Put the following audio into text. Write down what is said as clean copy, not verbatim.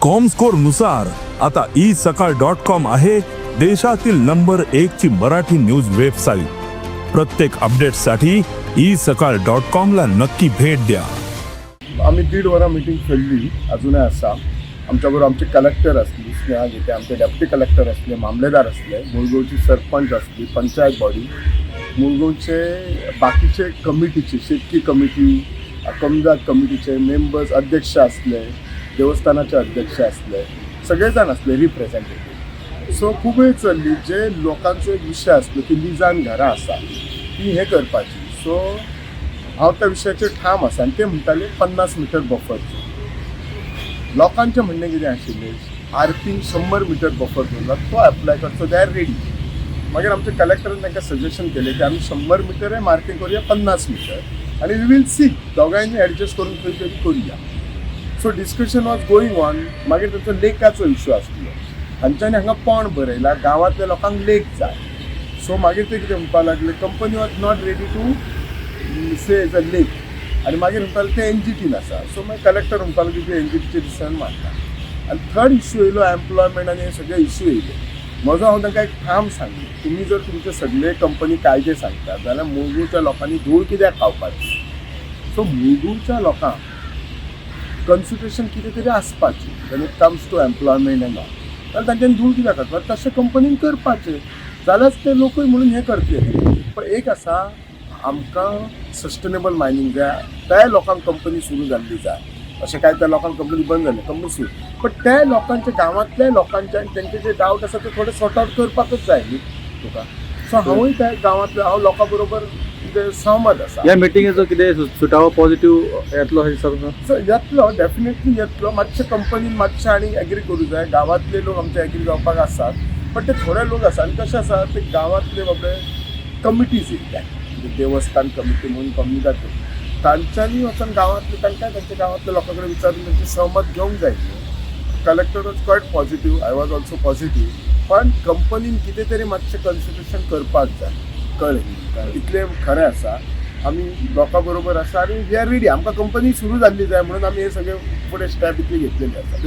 Comscore नुसार आता E सकाळ डॉट कॉम आहे देशातील नंबर एक ची मराठी न्यूज वेबसाईट. प्रत्येक अपडेटसाठी ई सकाळ डॉट कॉम ला नक्की भेट द्या. आमी 1.5 वरां मिटींग चल्ली, अजूनय आसा. आमच्या बरोबर आमचे कलेक्टर आसली स्नेहा गीते, आमचे डेप्युटी कलेक्टर आसले, मामलेदार आसले, मुरगांवची सरपंच आसली, पंचायत बॉडी मुरगांवचे, बाकीचे कमिटीचे, शेतकी कमिटी, कमजात कमिटीचे मेंबर्स, अध्यक्ष आसले, देवस्थानाचे अध्यक्ष आसले, सगळे जाण आसले रिप्रेझेंटेटीव. सो खूब वेळ चल्ली. जे लोकांचो एक विशय आसलो की लिजान घरां आसा ती हें करपाची. सो हांव त्या विशयाचेर ठाम आसा आनी ते म्हणटाले 50 मिटर बफर झोन. लोकांचें म्हणणें कितें आशिल्लें, आरपीन 100 मिटर बफर झोन, तो एप्लाय करचो, they are ready. मागीर आमच्या कलेक्टरान तांकां सजेशन केलें की आमी 100 मिटरय मार्कींग करुया, 50 मिटर, आनी we will see, दोगांयनी एडजस्ट करून खंय तरी करुया. So discussion was going on. मागीर तांचो लेकाचो इशू आसलो. हांच्यांनी हांगा पोंड बरयला, गांवांतल्या लोकांक लेक जाय. सो मागीर ते कितें म्हणपाक लागले, company was not ready to say as a lake. आनी मागीर म्हणपाक ते एनजीटीन आसा. सो मागीर कलेक्टर म्हणपाक लागले की एनजीटीचे डिसिजन मारता. आनी थर्ड इश्यू येयलो एम्प्लॉयमेंट आनी हे सगळे इश्यू येयले. म्हजो हांव तांकां एक ठाम सांगलें, तुमी जर तुमचे सगळे कंपनी कायदे सांगता जाल्यार मुरगांवच्या लोकांनी धूळ कित्याक खावपाची? सो मुरगांवच्या लोकांक कन्सिडरेशन कितें तरी आसपाची when it comes to employment and all. जाल्यार तांच्यांनी धूळ कित्याक खावपाक? तशें कंपनीन करपाचें जाल्यारच ते लोकूय म्हणून हें करतले. पण एक आसा, आमकां सस्टेनेबल मायनींग जाय. त्या लोकांक कंपनी सुरू जाल्ली जाय. अशें काय त्या लोकांक कंपनी बंद जाली, कंपनी सुरू, पण त्या लोकांच्या, गांवांतल्या लोकांचे आनी तेंचे जे डावट आसा ते थोडे सॉर्ट आवट करपाकच जाय न्ही तुका. सो हांवूय त्या गांवांतल्या हांव लोकां बरोबर कितें सहमत आसा. ह्या मिटिंगेचो कितें सुटावो पॉझिटिव्ह येतलो अशें दिसता तुमकां? सो येतलो, डेफिनेटली येतलो. मातशें कंपनीन मातशें आनी एग्री करूं जाय. गांवांतले लोक आमचे एग्री जावपाक आसात, पण ते थोडे लोक आसा. आनी कशें आसा, ते गांवांतले बाबडे कमिटीज येयल्या, म्हणजे देवस्थान कमिटी म्हणून, कम्युनिटी, तांच्यांनी वचून गांवांतले तांकां तांच्या गांवांतल्या लोकां कडेन विचारून तांचे सहमत घेवंक जाय. Collector was quite positive, I was also positive, पण कंपनीन कितें तरी मातशें कन्सिडरेशन करपाक जाय, कळ्ळें? इतलें खरें आसा. आमी लोकां बरोबर आसा आनी we are ready. आमकां कंपनी सुरू जाल्ली जाय म्हणून आमी हे सगळे फुडें स्टेप इतले घेतलेले आसा.